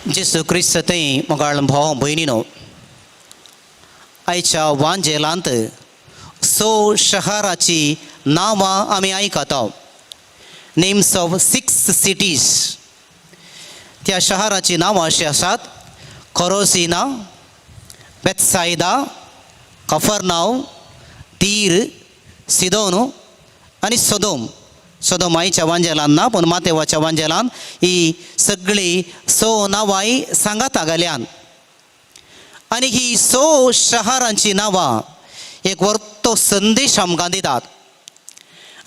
जेजू क्रिस्त थंय मोगाळ भाव भयणीनो, आयच्या वांजेलांत स शहराची नांवां आमी आयकता. Names of six cities. त्या शहराची नांवां अशीं आसात: कोरोसिना, बेत्सायदा, कफरनाव, तीर, सिदोन आनी सोदोम. सोदोम आयच्या वांजेलान ना, पूण मातेवाच्या वांजेलान ही सगळीं स नांवांय सांगाता घाल्यान. आनी ही स शहरांची नांवां एक वर्तो संदेश आमकां दितात.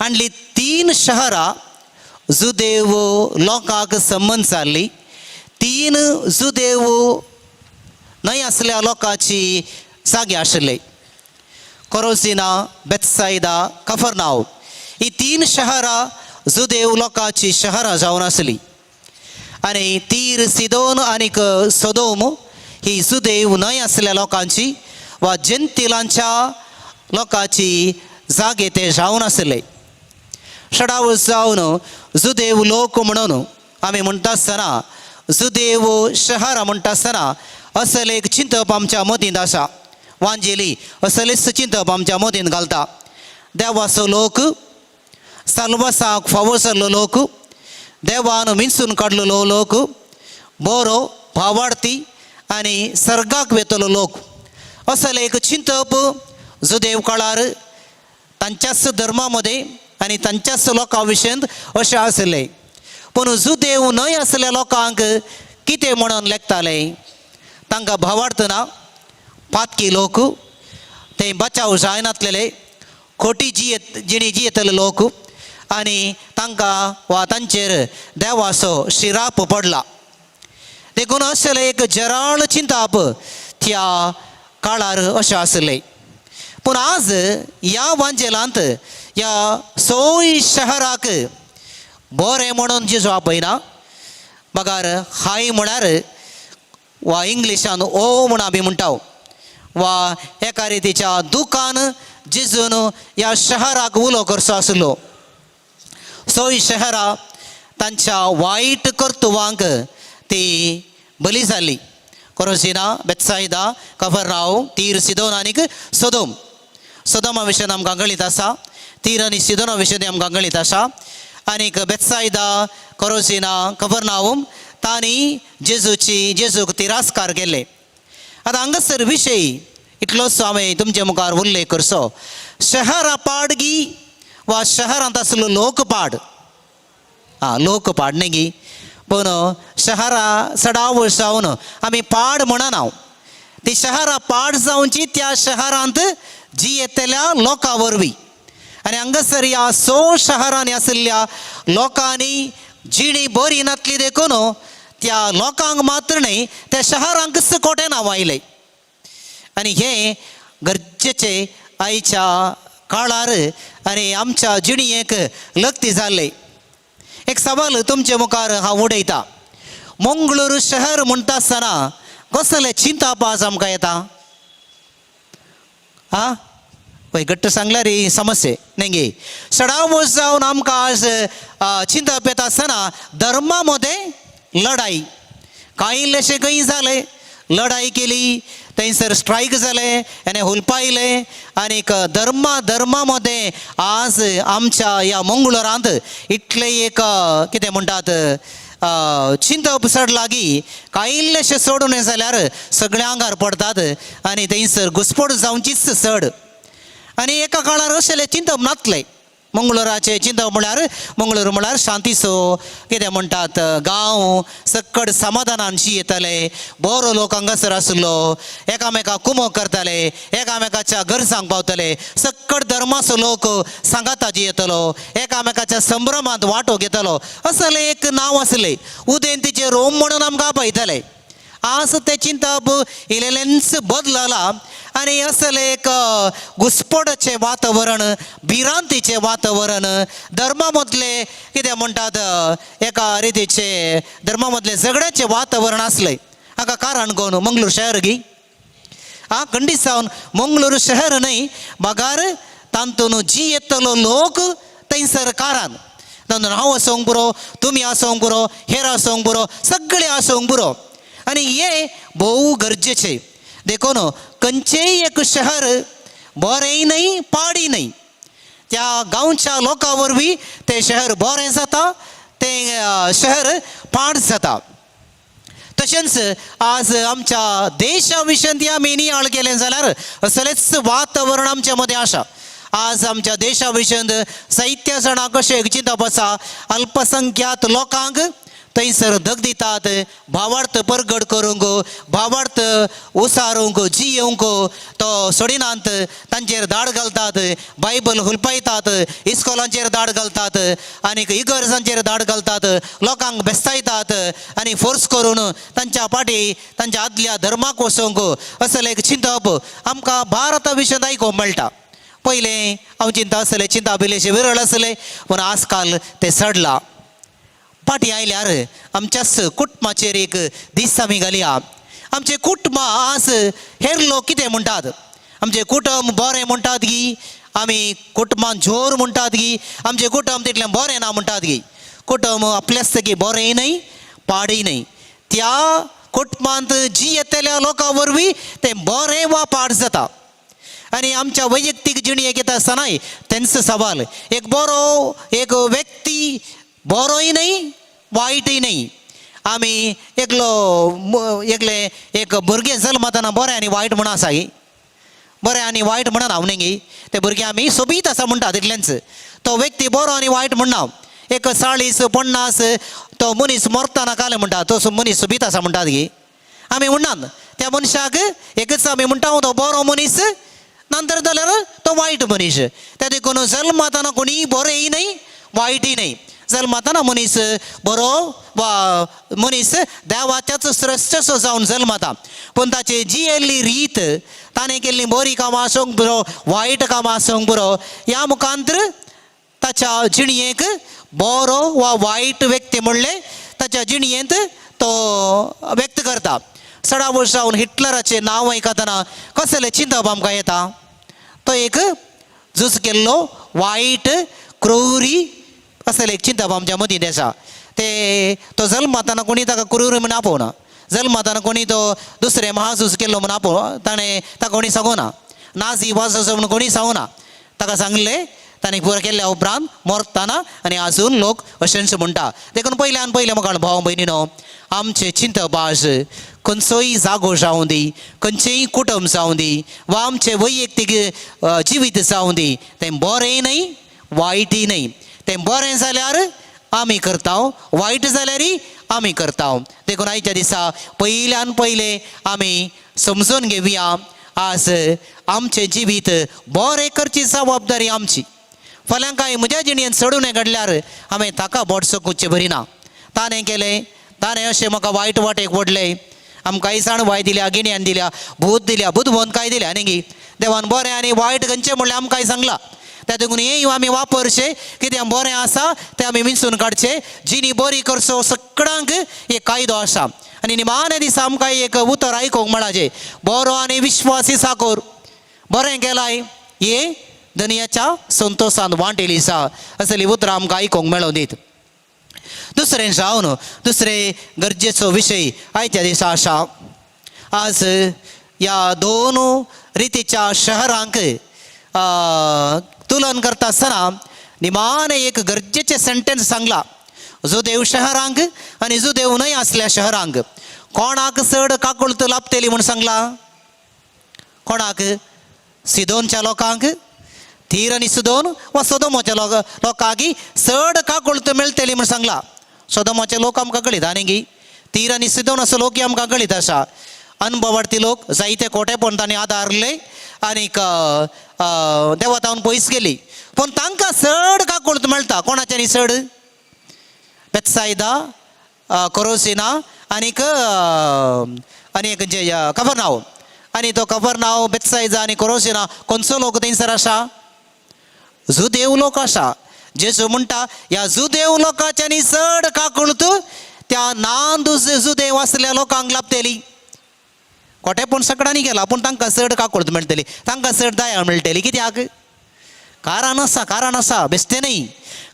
आनी तीन शहरां जुदेव लोकांक संबंद जाल्ली, तीन जुदेव न्हय आसल्या लोकांची जागे आशिल्ले. कोरोजिना, बेत्सायदा, कफरनाव ही तीन शहरां जुदेव लोकांची शहरां जावन आसली आनी तीर, सिदोन आनीक सोदोम ही जुदेव न्हय आसल्या लोकांची वा जंतिलांच्या लोकांची जागे ते जावन आसले. षडाव जावन जुदेव लोक म्हणून आमी म्हणटा आसतना, जुदेव शहरां म्हणटा आसतना असलें एक चिंतप आमच्या मतींत आसा. वांजेली असलेच चिंतप आमच्या मतींत घालता. देवाचो लोक, साल्वासाक फावो जाल्लो लोक, देवान विंचून काडलेलो लोक, बरो भावार्थी आनी सर्गाक वेतलो लोक, असलें एक चिंतप जुदेव काळार तांच्याच धर्मा मदें आनी तांच्याच लोकां विशयांत अशें आसलें. पूण जुदेव न्हय आसल्या लोकांक कितें म्हणून लेखताले? तांकां भावार्थ ना, पातकी लोक, ते बचाव जायनातलेले, खोटी जियेत जिणी जियेतले लोक आनी तांकां वा तांचेर देवाचो शिराप पडला. देखून असलें एक जराळ चिंताप त्या काळार अशें आसलें. पूण आज ह्या वांजेलांत ह्या सोय शहराक बरें म्हणून जेजू आपयना, बगार हाय म्हळ्यार वा इंग्लिशान ओ म्हूण आमी म्हणटा वा एका रितीच्या दुकान जेजून ह्या शहराक उलो करचो आसलो. सोय शहरां तांच्या वायट कर्तुवांक ती बली जाली. कोरोसिना, बेत्सायदा, कफरराव, तीर, सिदोन आनीक सोदोम. सोदोमा विशयान आमकां गणीत आसा, तीर आनी सिदोना विशयान आमकां गणीत आसा. आनीक बेत्सायदा, कोरोसिना, कफरनावम तांणी जेजूची जेजूक तिरस्कार केले. आतां हांगासर विशय इतलोच हांवें तुमचे मुखार उल्लेख करचो. शहरां पाडगी वा शहरांत आसलो लोक पाड? आं, लोक पाड न्ही गी, पूण शहरां चडाव जावन आमी पाड म्हणना. ती शहरां पाड जावची त्या शहरांत जियेतल्या लोकां वरवीं. आनी हांगासर ह्या स शहरांनी आशिल्ल्या लोकांनी जिणी बरी नातली, देखून त्या लोकांक मात्र न्हय, त्या शहरांकच कोटे नांव आयलें. आनी हें गरजेचें आयच्या काळार आनी आमच्या जिणेक लग्ती जाल्लें. एक सवाल तुमचे मुखार हांव उडयता. मंगळूर शहर म्हणटा आसतना कसलें चिंताप आज आमकां येता? आं, पळय, घट्ट सांगल्यार ही समस्या न्ही गे. सडाव जावन आमकां आज चिंतप येता आसतना धर्मा मदें लढाई. कांय इल्लेशें खंय जालें, लढाई केली, थंयसर स्ट्रायक जालें आनी हुलपायलें. आनीक धर्मा धर्मा मदें आज आमच्या ह्या मंगळुरांत इतलें एक कितें म्हणटात चिंतप चड लागीं. कांय इल्लेशें सोडून हें जाल्यार सगळ्या आंगार पडतात आनी थंयसर घुसपट जावचीच चड. आनी एका काळार अशें चिंतप नातलें. मंगळुराचें चिंतप म्हळ्यार, मंगळूर म्हळ्यार शांतीचो कितें म्हणटात गांव, सक्कड समाधानान येताले, बरो लोक हांगासर आसलो, एकामेका कुमोक करताले, एकामेकाच्या गरजांक पावताले, सक्कड धर्माचो लोक सांगाता येतलो, एकामेकाच्या संभ्रमांत वांटो घेतलो, असलें एक नांव आसलें. उदेंतीचें रोम म्हणून आमकां आपयताले. आज तें चिंतप इल्लेंच बदललां आनी असलें एक घुस्पटाचें वातावरण, भिरांतीचें वातावरण, धर्मा मदलें कितें म्हणटात एका रितीचें धर्मा मदलें झगड्याचें वातावरण आसलें. हाका कारण कोण? मंगळूर शहर गी? आं, खंडीत जावन मंगळूर शहर न्हय, बगार तातूंत जी येतलो लोक थंयसर कारान. तातूंत हांव आसोंक पुरो, तुमी आसोंक पुरो, हेर आसोंक पुरो, सगळे आसोंक पुरो. आनी हें भोव गरजेचें. देखून खंयचेंय एक शहर बरेंय न्हय पाडय न्हय, त्या गांवच्या लोकां वरवीं तें शहर बरें जाता, तें शहर पाड जाता. तशेंच आज आमच्या देशा विशयांत आमी नियाळ केलें जाल्यार असलेंच वातावरण आमच्या मदें आसा. आज आमच्या देशा विशयांत जायत्या जाणां कशें चिंतप आसा, अल्पसंख्यात लोकांक थंयसर धग दितात, भावार्थ परगट करूंक, भावार्थ उसारूंक, जियेवंक तो सोडिनात, तांचेर धाड घालतात, बायबल हुलपायतात, इस्कोलांचेर धाड घालतात आनी इगर्जांचेर धाड घालतात, लोकांक बेस्तायतात आनी फोर्स करून तांच्या फाटी तांच्या आदल्या धर्माक वचोंक. असलें एक चिंतप आमकां भारता विशयांत आयकूंक मेळटा. पयलें हांव चिंता आसलें, चिंता इल्लेशें विरळ आसलें, पूण आजकाल तें चडलां. फाटीं आयल्यार आमच्याच कुटुंबाचेर एक दीस आमी घालया. आमचें कुटुंब आज हेर लोक कितें म्हणटात, आमचें कुटुंब बरें म्हणटात गी, आमी कुटुंबान जोर म्हणटात गी, आमचें कुटुंब तितलें बरें ना म्हणटात गी. कुटुंब आपल्याच की बरेंय न्हय पाडय न्हय, त्या कुटुंबांत जी येतल्या लोकां वरवीं तें बरें वा पाड जाता. आनी आमच्या वैयक्तीक जिणेक येता आसतनाय तेंच सवाल, एक बरो एक व्यक्ती बरोय न्हय वायटय न्हय. आमी एकलो एकले एक भुरगें जल्मतना बरें आनी वायट म्हण आसा गी, बरें आनी वायट म्हणना हांव न्ही गी, ते भुरगे आमी सोबीत आसा म्हणटा तितलेंच. तो व्यक्ती बरो आनी वायट म्हणना. एक 40-50 तो मनीस मरतना कालें म्हणटा, तो मनीस सोबीत आसा म्हणटात गी, आमी म्हणनात त्या मनशाक एकच आमी म्हणटा तो बरो मनीस, नंतर जाल्यार तो वायट मनीस. त्या देखून जल्मतना कोणीय बरेंय न्हय वायटय न्हय. जल्मतना मनीस बरो वा मनीस देवाच्याच श्रेश्ठसो जावन जल्मता, पूण ताची जियेल्ली रीत, ताणें केल्लीं बरीं कामां आसूंक पुरो वायट कामां आसूंक पुरो, ह्या मुखांतर ताच्या जिणयेक बरो वा वायट व्यक्ती म्हणलें ताच्या जिणयेंत तो व्यक्त करता. सडा जावन हिटलराचें नांव आयकतना कसलें चिंतप आमकां येता, तो एक झूज केल्लो वायट क्रुरी असलें एक चिंतप आमच्या मदीं आसा. ते तो जल्मतना कोणी ताका क्रुरी म्हूण आपोवना, जल्मतना कोणी तो दुसरें महाझूज केल्लो म्हूण आपोव ताणें ताका कोणी सांगूना, नाझी वाजो म्हूण कोणी सांगूना, ताका सांगलें ताणें पुरो केल्ल्या उपरांत मरतना. आनी आजून लोक अशेंच म्हणटा. देखून पयल्यान पयलें म्हाका भाव भयणीनो, आमचें चिंतप आज खंयचोय जागो जावं दी, खंयचेंय कुटुंब जावं दी वा आमचें वैयक्तीक जिवीत जावं दी, तें बरेंय न्हय वायटय न्हय. तें बरें जाल्यार आमी करता, वायट जाल्यारय आमी करता. देखून आयच्या दिसा पयल्यान पयलें आमी समजून घेवया, आज आमचें जिवीत बरें करची जबाबदारी आमची. फाल्यां कांय म्हज्या जिणेंत चडून घडल्यार हांवें ताका बोट सकूचें बरी ना, ताणें केलें, ताणें अशें म्हाका वायट वाटेक ओडलें, आमकां जाण वाय दिल्या, गिन्यान दिल्या, भूत दिल्या, बुदवंत काय दिल्या न्ही गी. देवान बरें आनी वायट खंयचें म्हणलें आमकां सांगलां. त्या देखून हें आमी वापरचें, कितें बरें आसा तें आमी विंचून काडचें. जिणी बरी करचो सगळ्यांक एक कायदो आसा. आनी निमाण्या दिसा आमकां एक उतर आयकूंक मेळाचें, बरो आनी विश्वासी साकोर, बरें केलाय हे दनयाच्या संतोशान वांटेली आसा, असली उतरां आमकां आयकूंक मेळोवन दीत. दुसरें जावन दुसरें गरजेचो विशय आयच्या दिसा आसा, आज ह्या दोन रितीच्या शहरांक तुलन करता आसतना निमाणें एक गरजेचें सेंटेन्स सांगलां, जुदेव शहरांक आनी जुदेव न्हय आसल्या शहरांक कोणाक चड काकुळत लाभतली म्हूण सांगलां? कोणाक? सिदोनच्या लोकांक, तीर आनी सिदोन वा सोदोमाच्या लोकांक चड काकुळत मेळटली म्हूण सांगलां. सोदोमाचे लोक आमकां कळीत आनी तीर आनी सिदोन असो लोक आमकां कळीत आसा. अनभवार्थी लोक जायते कोटेपण तांणी आदारले आनीक देवातावन पयस गेली, पूण तांकां चड काकुळत मेळटा. कोणाच्यानी चड? बेत्सायदा, कोरोसिना आनीक आनी एक खंयचें कफरनाव. आनी तो कफरनाव, बेत्सायदा आनी कोरोसिना खंयचो लोक थंयसर आसा? जुदेव लोक आसा. जेजू म्हणटा ह्या जुदेव लोकांच्यानी चड काकुळत त्या नांदू जुदेव आसल्या लोकांक लाभतली. कोटेपण सगळ्यांनी गेला पूण तांकां चड काकुळत मेळटली, तांकां चड दया मेळटली. कित्याक? कारण आसा, कारण आसा, बेश्टें न्हय.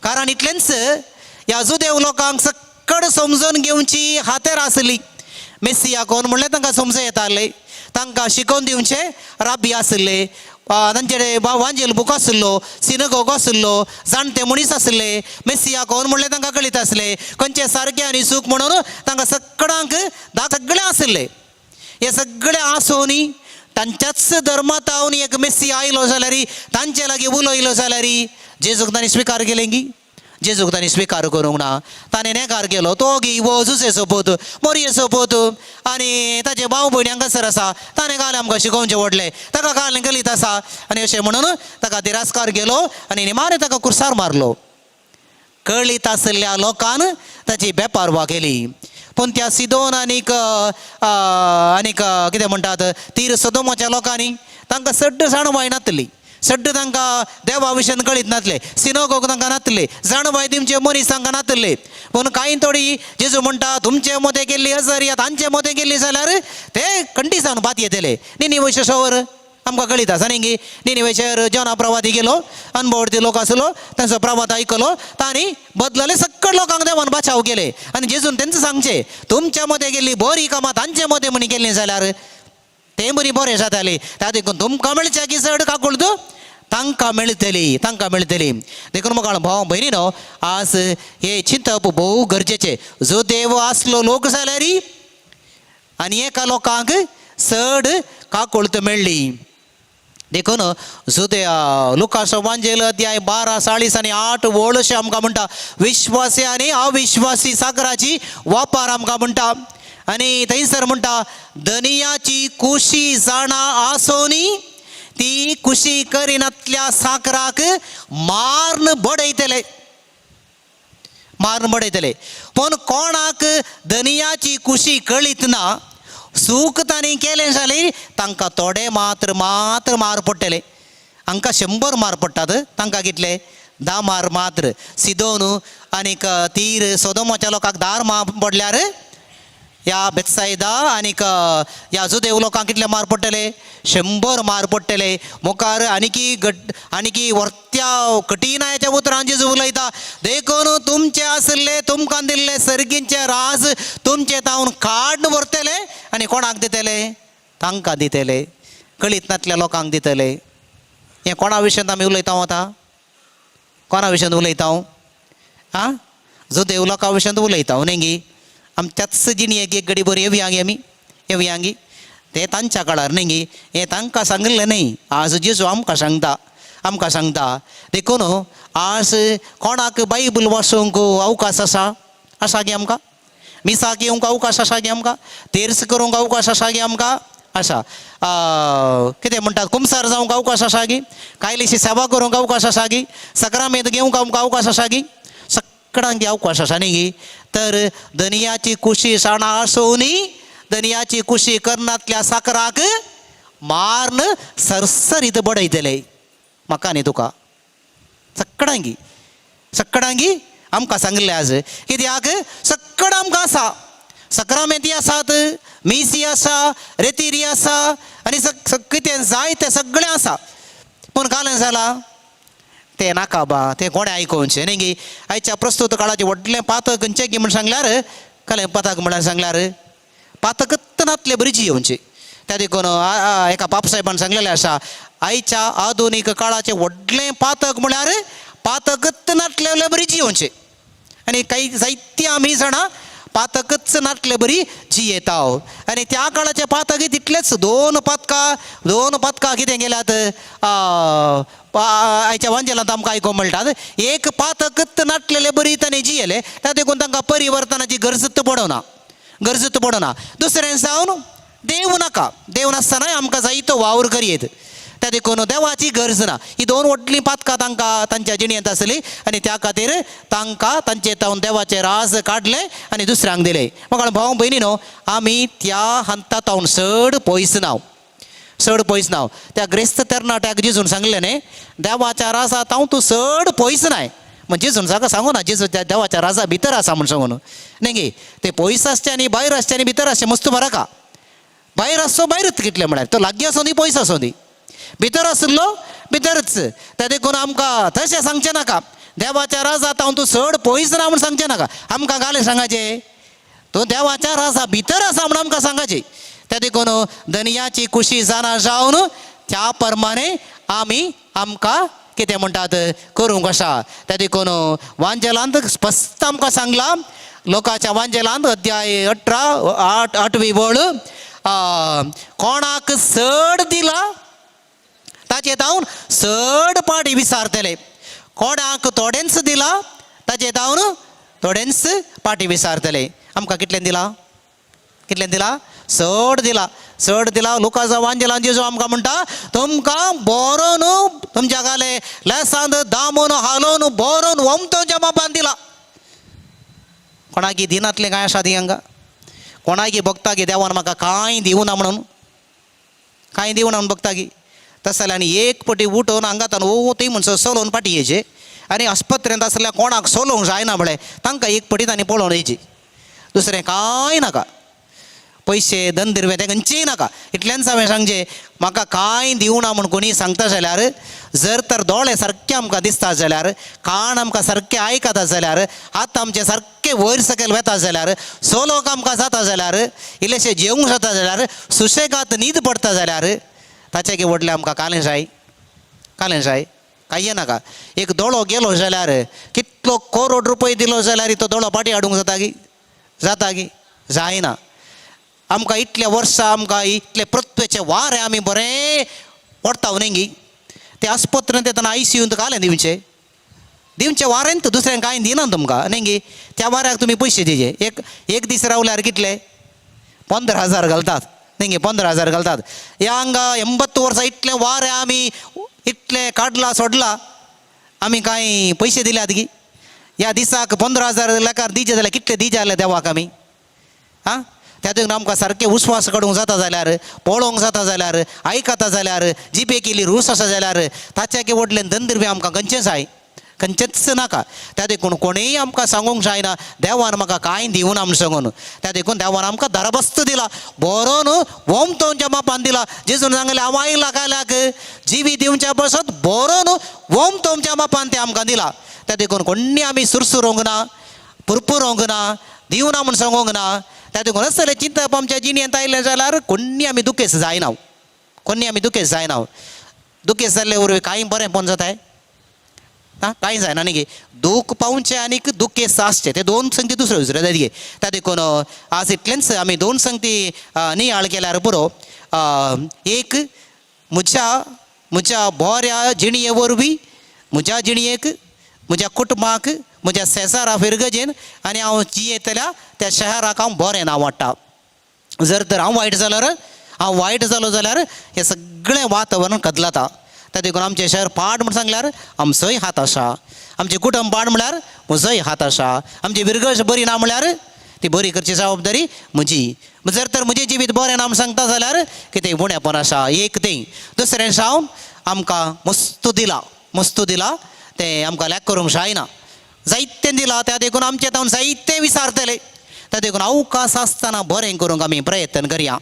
कारण इतलेंच, ह्या जुदेव लोकांक सक्कड समजून घेवची हातेर आसली. मेसिया कोण म्हणलें तांकां समजूं येतालें. तांकां शिकोवन दिवचे राबी आशिल्ले, तांचे वांजेल बूक आशिल्लो, सिनगोग आशिल्लो, जाणटे मनीस आशिल्ले. मेसिया कोण म्हणलें तांकां कळीत आसलें. खंयचे सारकें आनी चूक म्हणून तांकां सगळ्यांक सगळें आशिल्लें. हे सगळें आसूनय तांच्याच धर्मांत एक मेस्सी आयलो जाल्यार, तांचे लागीं उलयलो जाल्यार जेजूक तांणी स्विकार केलें गी? जेजूक तांणी स्विकार करूंक ना. ताणें नेकार केलो. तो गी वो जुजेचो पूत, मोरयेचो पूत आनी ताचे भाव भयणी हांगासर आसा, ताणें काल आमकां शिकोवचें व्हडलें, ताका काल कलीत आसा आनी अशें म्हणून ताका तिरस्कार केलो आनी निमाणें ताका कुर्सार मारलो. कळीत आशिल्ल्या लोकान ताची बेपारवा केली. पूण त्या सिदोन आनीक आनीक कितें म्हणटात तीर सदोमाच्या लोकांनी तांकां सड्ड जाणवाय नातली, सड्ड तांकां देवा विशयान कळीत नासलें, सिनोगोग तांकां नातले, जाणवाय दिवचे मनीस तांकां नातले. पूण कांय थोडी जेजू म्हणटा तुमचे मोतें केल्ली अजरिया तांचे मोतें केल्ली जाल्यार ते खंडी जावन बात येतले. निनी वयशे शोवर आमकां कळीत आसा न्ही गी? निनी शहर जोना प्रवादी गेलो, अनभवती लोक आसलो, तांचो प्रवाद आयकलो, तांणी बदलले, सगळे लोकांक देवान बचाव केले. आनी जेजून तेंच सांगचें तुमच्या मदें गेल्ली बरी कामां तांचे मदें म्हणी केल्ली जाल्यार ते बरी बरें जाताली. त्या देखून तुमकां मेळच्या की चड काकूळट तांकां मेळटली, तांकां मेळटली. देखून म्हाका भाव भयणी न्हू आज हे चिंतप भोव गरजेचें. जो देव आसलो लोक जाल्यार आनी एका लोकांक चड काकूळट मेळ्ळी. देखून जुदे लुकास वांजेल अध्याय 12 40 आनी 8 वळ अशें आमकां म्हणटा, विश्वासी आनी अविश्वासी सागराची वापर आमकां म्हणटा. आनी थंयसर म्हणटा धनियाची कुशी जाणा आसोनी ती कुशी करिनातल्या साकराक मार्न बडयतले, मार्न बडयतले. पूण कोणाक धनियाची कुशी कळीत ना, सूख तांणी केलें जाल्यार तांकां थोडे मात्र मात्र मार पडटले. हांकां 100 मार पडटात, तांकां कितले 10 मार मात्र. सिदोन आनीक तीर सोदोमाच्या लोकांक 10 मार पडल्यार ह्या बेत्सायदा आनीक ह्या जुदेव लोकांक कितले मार पडटले? 100 मार पडटले. मुखार आनीकी घट आनीकी वर्त्या कठीणायाच्या उतरान जेजू उलयता, देखून तुमचे आशिल्ले तुमकां दिल्ले सर्गींचे राज तुमचे तावन काडून व्हरतले आनी कोणाक दितले? तांकां दितले, कळीत नातल्या लोकांक दितले. हें कोणा विशयांत आमी उलयता आतां? कोणा विशयांत उलयता? आं, जुदेव लोकां विशयांत उलयता न्ही गी? आमच्याच जिणेक एक घडी बरी येवया गी आमी, येवया गी? ते तांच्या काळार न्ही गी, हें तांकां सांगिल्लें न्ही, आज जेजू आमकां सांगता, आमकां सांगता. देखून आज कोणाक बायबल वाचूंक अवकाश आसा? आसा गी आमकां? मिसाक येवंक अवकाश आसा गी आमकां? तेर्स करूंक अवकाश आसा गी आमकां? आसा. कितें म्हणटात कुमसार जावंक अवकाश आसा गी? कायलीशी सेवा करूंक अवकाश आसा गी? सक्रामेंत घेवंक आमकां अवकाश आसा गी? सगळ्यांक अवकाश आसा न्ही गी? तर धनियाची कुशी साणा आसोनी धनियाची कुशी करनातल्या साकराक मार्न सरसरीत बडयतले. म्हाका न्ही तुका, सगळ्यांगी, सगळ्यांगी आमकां सांगिल्लें आज. कित्याक सगळं आमकां आसा, सक्रामेंती आसात, मिसी आसा, रेतिरी आसा आनी कितें जाय तें सगळें आसा. पूण कालें जालां तें नाका बा, तें कोणें आयकोवचें न्ही गी? आयच्या प्रस्तूत काळाचें व्हडलें पातक खंयचें गी म्हण सांगल्यार, कालें पातक म्हळ्यार सांगल्यार पातकच नातले बरी जियोवची. त्या देखून एका पापसाहेबान सांगलेलें आसा, आयच्या आधुनीक काळाचें व्हडलें पातक म्हळ्यार पातकच नातलेले बरी जियोवचें. आनी काही जायतीं आमी जाणां पातकच नातले बरी जियेता. आनी त्या काळाचे पातकय तितलेच, दोन पातकां, दोन पातकां कितें केल्यात आयच्या वांजेलांत आमकां आयकूंक मेळटात. एक पातकच नाटलेले बरी ताणें जियेले, त्या देखून तांकां परिवर्तनाची गरजच पडना, गरजच पडना. दुसरें जावन देव नाका, देव नासतनाय आमकां जायतो वावर करयेत, त्या देखून देवाची गरज ना. ही दोन व्हडलीं पातकां तांकां तांच्या जिणेंत आसली आनी त्या खातीर तांकां तांचे तावन देवाचें राज काडलें आनी दुसऱ्यांक दिलें. म्हाका भाव भयणी न्हू, आमी त्या हंता तावन चड पयस ना, चड पयस ना. त्या ग्रेस्त तरणाट्याक जेजून सांगलें न्ही, देवाच्या राजा तावन तूं चड पयस नाय. म्हणजे जेजून जागा सांगू ना, जेजू त्या देवाच्या राजा भितर आसा म्हूण सांगून न्ही गे? ते पयस आसचे आनी भायर आसचे आनी भितर आसचे मस्त फरक आहा. भायर आसचो भायरच कितलें म्हळ्यार तो लागीं आसूं दी पयस आसूं दी, भितर आशिल्लो भितरच. त्या देखून आमकां तशें सांगचें नाका, देवाच्या राजा तावन तूं चड पयस ना म्हूण सांगचें नाका. आमकां गालें सांगाचें, तूं देवाच्या राजा भितर आसा म्हणून आमकां सांगाची. त्या देखून धनयाची खुशी जाणा जावन त्या प्रमाणे आमी आमकां कितें म्हणटात करूंक आसा. त्या देखून वांजेलांत स्पश्ट आमकां सांगलां, लोकांच्या वांजेलांत अध्याय 18 8वी वळ, कोणाक चड दिला ताचे जावन चड पाटी विसारतले, कोणाक थोडेंच दिला ताचे जावन थोडेंच पाटी विसारतले. आमकां कितलें दिला? कितलें दिला? चड दिला, चड दिला. लुकासा वांजेलान जेजू आमकां म्हणटा तुमकां बरो न्हू तुमच्या गाले लेसांत दामून हालोवन बरोवन वमतोच्या मापान दिला. कोणाकी दिनांतलें कांय आसा ती हांगा? कोणाकी भोगता की देवान म्हाका कांय दिवना म्हणून? कांय दिवना म्हणून भोगता की? तशें जाल्यार आनी एक पटी उठोवन हांगातान ओ ती म्हणसर चलोवन फाटी येयचे आनी आस्पत्रेंत आसल्यार कोणाक चलोवंक जायना म्हळें तांकां एक पटी तांणी पळोवन येयची, दुसरें कांय नाका. पयशे धन दिरवे तें खंयचेय नाका. इतल्यान हांवें सांगचें म्हाका कांय दिवना म्हूण कोणीय सांगता जाल्यार, जर तर दोळे सारके आमकां दिसता जाल्यार, कान आमकां सारके आयकता जाल्यार, हात आमचे सारके वयर सकयल वेता जाल्यार, चलोवंक आमकां जाता जाल्यार, इल्लेशें जेवंक जाता जाल्यार, सुशेगाद न्हीद पडटा जाल्यार, ताचें की व्हडलें आमकां कालें जाय, कालें जाय, कांय नाका. एक दोळो गेलो जाल्यार कितलो करोड रुपये दिलो जाल्यार तो दोळो फाटीं हाडूंक जाता की? जाता की? जायना. आमकां इतल्या वर्सां आमकां इतले पृथ्वेचे वारें आमी बरें ओडटा न्ही गी, ते आस्पत्रेंत येतना आयसीयूंत घालें दिवचें दिवचें वारेंत दुसऱ्यांक कांय दिना तुमकां न्ही गी. त्या वाऱ्याक तुमी पयशे दिवचे. एक एक दीस रावल्यार कितले? 15,000 घालतात न्ही गी, 15,000 घालतात. ह्या हांगा 80 वर्सां इतलें वारें आमी इतलें काडलां सोडलां, आमी कांय पयशे दिल्यात गी? ह्या दिसाक 15,000 लेखार दिवचे जाल्यार कितले दिवचे जाल्यार देवाक आमी? आं, त्या देखून आमकां सारकें उस्वास काडूंक जाता जाल्यार, पळोवंक जाता जाल्यार, आयकता जाल्यार, जिबेक इल्ली रूस आसा जाल्यार, ताच्या की व्हडलें धंदरबी आमकां खंयचें जाय? खंयचेंच नाका. त्या देखून कोणीय आमकां सांगूंक जायना देवान म्हाका कांय दिवना म्हूण सांगून. त्या देखून देवान आमकां दरबस्त दिला, बरो न्हू वोमतोंच्या मापान दिला. जेजून सांगलें हांव आयला काल्याक जिवी दिवच्या पासत बरो न्हू वोमतोंच्या मापान तें आमकां दिला. त्या देखून कोण्णी आमी सुरसुरोंक ना, पुरपुरोंक ना, दिवना म्हूण सांगूंक ना. त्या देखून असलें चिंतप आमच्या जिणेंत आयलें जाल्यार कोण्णी आमी दुखेस्त जायना, कोण्णी आमी दुखेस्त जायना. दुखेस्त जाल्ले वरवीं कांय बरें पण जाताय? आं, कांय जायना न्ही गे. दूख पावचें आनीक दुखेस्त आसचें ते दोन संगती दुसऱ्यो दुसऱ्यो जायत गे. त्या देखून आज इतलेंच आमी दोन संगती नियाळ केल्यार पुरो. एक म्हज्या म्हज्या बऱ्या जिणये वरवीं म्हज्या जिणयेक, म्हज्या कुटुंबाक, म्हज्या शेजारा फिरगजेन आनी हांव जियेतल्या त्या शहराक हांव बरें नांव वाडटा. जर तर हांव वायट जाल्यार, हांव वायट जालो जाल्यार हें सगळें वातावरण कदलता. त्या देखून आमचें शहर पाड म्हूण सांगल्यार आमचोय हात आसा, आमचें कुटुंब पाड म्हळ्यार म्हजोय हात आसा, आमची विरगज बरी ना म्हळ्यार ती बरी करची जबाबदारी म्हजी. जर तर म्हजें जिवीत बरें ना म्हूण सांगता जाल्यार कितें उणेपण आसा एक तें. दुसरें जावन आमकां मस्त दिला, मस्त दिला तें आमकां लॅक करूंक जायना. जायतें दिला त्या देखून आमचें तावन जायतें विसारतलें. त्या देखून अवकाश आसतना बरें करूंक आमी प्रयत्न करया.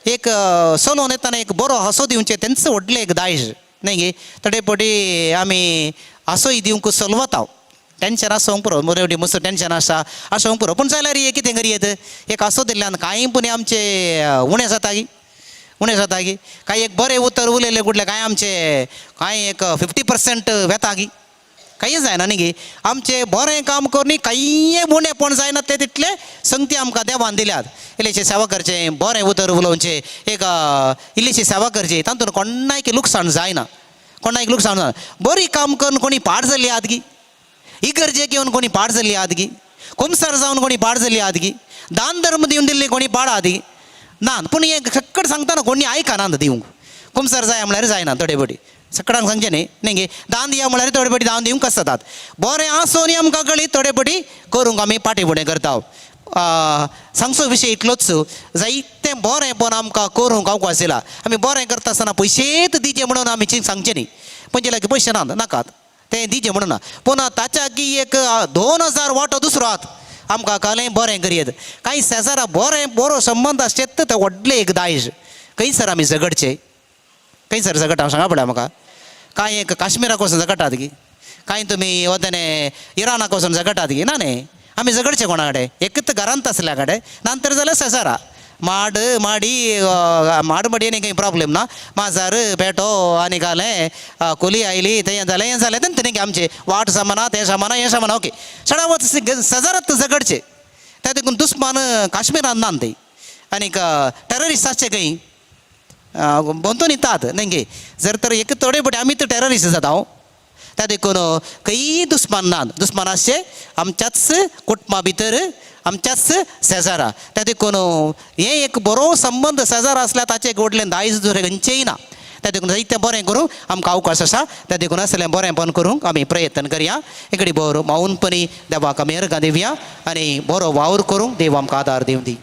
एक चलोवन येतना एक बरो हांसो दिवचें तेंच व्हडलें एक दायज न्ही गे. थोडे फावटी आमी हांसोय दिवंक चलवता, टेंशन आसूंक पुरो, बरें मस्त टेंशन आसा आसूंक पुरो, पूण जाल्यार एक कितें करयेत एक हांसो दिल्ल्यान कांय पूण आमचें उणें जाता की? उणें जाता की? कांय एक बरें उतर उलयलें कुडलें कांय आमचें कांय एक 50% वेता की? कांय जायना न्ही गे. आमचें बरें काम करून कांय उणेपण जायना तें तितलें संगती आमकां देवान दिल्यात. इल्लेशें सेवा करचें, बरें उतर उलोवचें, एक इल्लीशी सेवा करची, तातूंत कोणाक लुकसाण जायना, कोणाक लुकसाण जायना. बरी काम करून कोणी पाड जाल्ली आहात गी? इगर्जेक येवन कोणी पाड जाल्ली आहात गी? कुमसार जावन कोणी पाड जाल्ली आहात गी? दान धर्म दिवन दिल्ली कोणी पाड आहात गी? ना. पूण हें सक्कड सांगतना कोणी आयकना दिवंक. कुमसार जाय म्हळ्यार जायना थोडे फावटी सकडांक सांगचें न्ही न्ही गे. दान दिया म्हळ्यार थोडे फावटी दान दिवंक कस जातात. बरें आसून आमकां कळी थोडे फावटी करूंक आमी फाटी फुडें करता. सांगचो विशय इतलोच, जायतें बरें पण आमकां करूंक अवकाश दिला. आमी बरें करता आसतना पयशेच दिवचे म्हणून आमी सांगचें न्ही, पंचे लागीं पयशे ना नाकात तें दिवचें म्हणून ना. पूण ताच्या की एक 2000 वांटो दुसरो हात आमकां कळ्ळें बरें करयेत. कांय शेजारा बरें बरो संबंद आसचे तें व्हडलें एक दायज. खंयसर आमी झगडचे, खंयसर झगडटा सांगा पळया म्हाका. कांय एक काश्मिराक वचून झगडटात की, कांय तुमी वतने इराणाक वचून झगडटात की? ना न्ही, आमी झगडचे कोणा कडेन एकच घरांत आसल्या कडेन नंतर जाल्यार शेजारा माड माडी माड माडी आनी काही प्रॉब्लेम ना. माजार पेटो आनी घालें कोली आयली तें जालें हें जालें तें तें आमचें वाट सामाना तें सामाना हें सामाना ओके सडावत शेजारात झगडचे. त्या देखून दुस्मान काश्मीरान ना ते आनीक टेररिस्ट आसचे खंय बोंतून येतात न्ही जर तर एक थोडे पटी आमी तर टेररिस्ट जाता हांव. त्या देखून खंयी दुस्मान ना. दुस्मान आसचे आमच्याच कुटुंबा भितर आमच्याच शेजारा. त्या देखून हे एक बरो संबंद शेजार आसल्यार ताचे व्हडलें दायज दुसरें खंयचेंय ना. त्या देखून जायतें बरें करूंक आमकां अवकाश आसा. त्या देखून असलें बरेंपण करूंक आमी प्रयत्न करया. इकडे बरो मावनपणी देवाक आमी अर्गां दिवया आनी बरो वावर करूंक देव आमकां आदार दिवं दी.